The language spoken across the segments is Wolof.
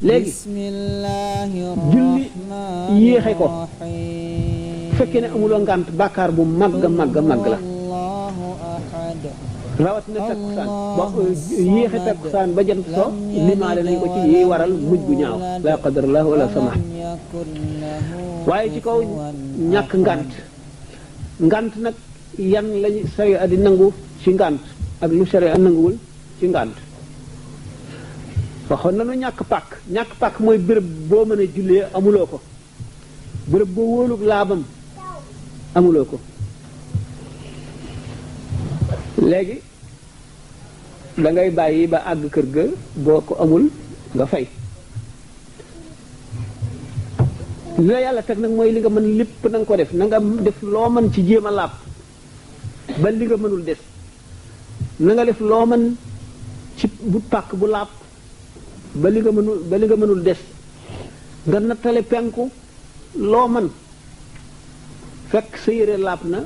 léegi julli yéexe ko fekkee ne amuloo ngànt bàkkaar bu màgg màgg la rawatina takkusaan ba yéexe takkusaan ba jant so limaale nañ ko ci yi waral mujj bu ñaaw la qadarallahu wala sama waaye ci kaw ñàkk ngànt nag yan lañu sariya di nangu ci ngànt ak lu sariya nanguwul ci ngànt waxoon nañu ñàkk pàkk mooy béréb boo mën a jullee amuloo ko béréb boo wóolug laabam amuloo ko léegi da ngay bàyyi ba àgg kër ga boo ko amul nga fay li la yàlla teg nag mooy li nga mën lépp na nga ko def na nga def loo mën ci jéem a laab ba li nga mënul des na nga def loo mën ci bu pàkk bu laab ba li nga mënul des nga nattale penku loo mën fekk sa yére laab na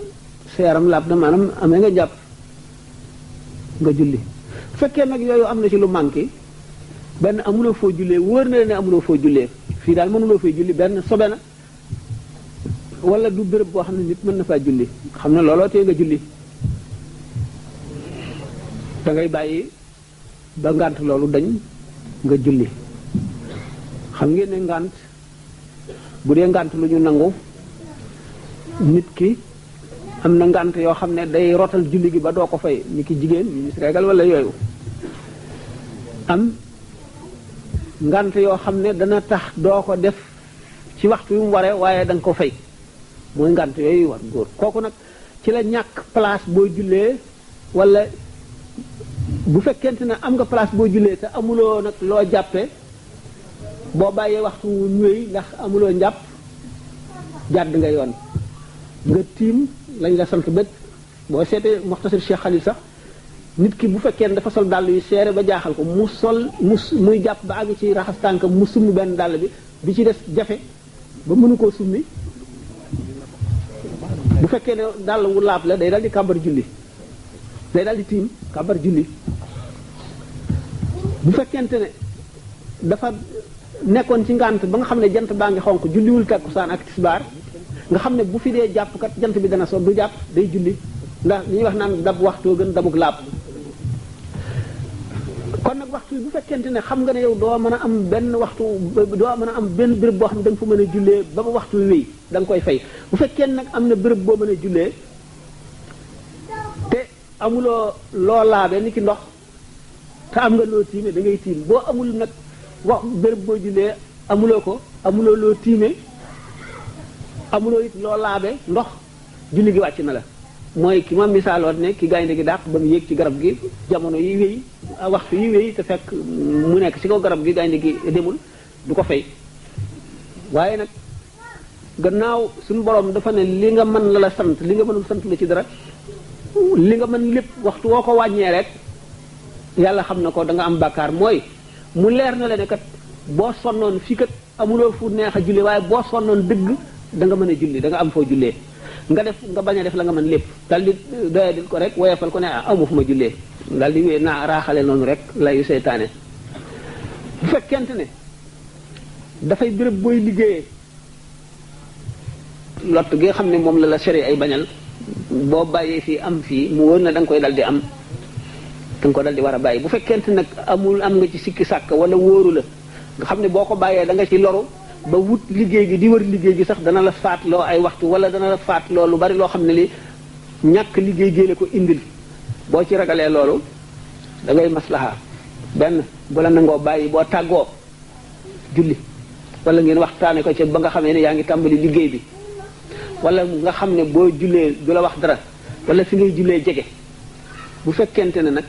sa yaram laab na maanaam amee nga jàpp nga julli fekkee nag yooyu am na ci lu manqué benn amuloo foo jullee wóor na ne amuloo foo jullee fii daal mënuloo fay julli benn sobe na wala du béréb boo xam ne nit mën na faa julli xam ne looloo tee nga julli da ngay bàyyi ba ngànt loolu dañ nga julli xam ngeen ne ngànt bu dee ngànt lu ñu nangu nit ki am na ngànt yoo xam ne day rotal julli gi ba doo ko fay ni ki jigéen ñu gis regal wala yooyu am ngànt yoo xam ne dana tax doo ko def ci waxtu yu mu waree waaye da nga ko fay mooy ngànt yooyu war góor kooku nag ci la ñàkk place boo jullee wala bu fekkente ne am nga place boo jullee te amuloo nag loo jàppee boo bàyyee waxtu ñëwee ndax amuloo njàpp jàdd nga yoon nga tiim lañ la sant bët boo seetee Muxtasar Cheikh Khalil sax nit ki bu fekkee ne dafa sol dàll yu seere ba jaaxal ko muy jàpp ba àgg ci raxas tànkam mu summi benn dàll bi ci des jafe ba mënu koo summi bu fekkee ne dàll wu laab la day dal di kàmbar julli day dal di tiim kàmbar julli bu fekkente ne dafa nekkoon ci ngànt ba nga xam ne jant baa ngi xonq julliwul takkusaan ak tisbaar nga xam ne bu fi dee jàpp kat jant bi dana so du jàpp day julli ndax li ñuy wax naan dab waxtoo gën dabuk laab kon nag waxtu bu fekkente ne xam nga ne yow doo mën a am benn waxtu doo mën a am benn béréb boo xam ne da nga fa mën a jullee ba ba waxtu wéy da nga koy fay bu fekkee nag am na béréb boo mën a jullee te amuloo loo laabe ni ki ndox te am nga loo tiime da ngay tiim boo amul nag wax béréb boo jullee amuloo ko amuloo loo tiime amuloo it loo laabe ndox julli gi wàcc na la mooy ki ma misaaloon ne ki gaynde gi dàq ba mu yéeg ci garab gi jamono yi wéy waxtu yi wéy te fekk mu nekk ci kaw garab gi gaynde gi demul du ko fay waaye nag gannaaw suñu borom dafa ne li nga mën la sant li nga mënul sant la ci dara li nga mën lépp waxtu woo ko wàññee rek yàlla xam na ko da nga am bàkkaar mooy mu leer na la ne kat boo sonnoon fii kat amuloo fu neex a julli waaye boo sonnoon dëgg da nga mën a julli da nga am foo jullee nga bañ a def la nga mën lépp dal di doyadil ko rek woyefal ko ne amu fu ma jullee dal di wéy naa raaxale noonu rek layu seytaane bu fekkente ne dafay béréb booy liggéeyee lott gi nga xam ne moom la sere ay bañal boo bàyyee fii am fii mu wóor na da nga koy dal di am da nga ko dal di war a bàyyi bu fekkente nag am nga ci sikki sàkk wala wóoru la nga xam ne boo ko bàyyee da nga ci loru ba wut liggéey gi di wër liggéey gi sax dana la faatloo ay waxtu wala dana la faatloo lu bari loo xam ne li ñàkk liggéey géele ko indil boo ci ragalee loolu da ngay maslaha benn bu la nangoo bàyyi boo tàggoo julli wala ngeen waxtaane ko ci ba nga xamee ne yaa ngi tàmbali liggéey bi wala nga xam ne boo jullee du la wax dara wala fi ngay jullee jege bu fekkente ne nag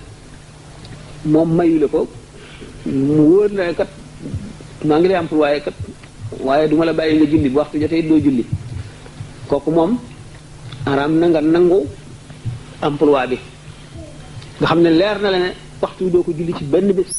moom mayu la ko mu wóor la kat maa ngi lay am pour waaye kat waaye duma la bàyyi nga julli bu waxtu jotee doo julli kooku moom araam na nga nangu emploi bi nga xam ne leer na la ne waxtu doo ko julli ci benn bés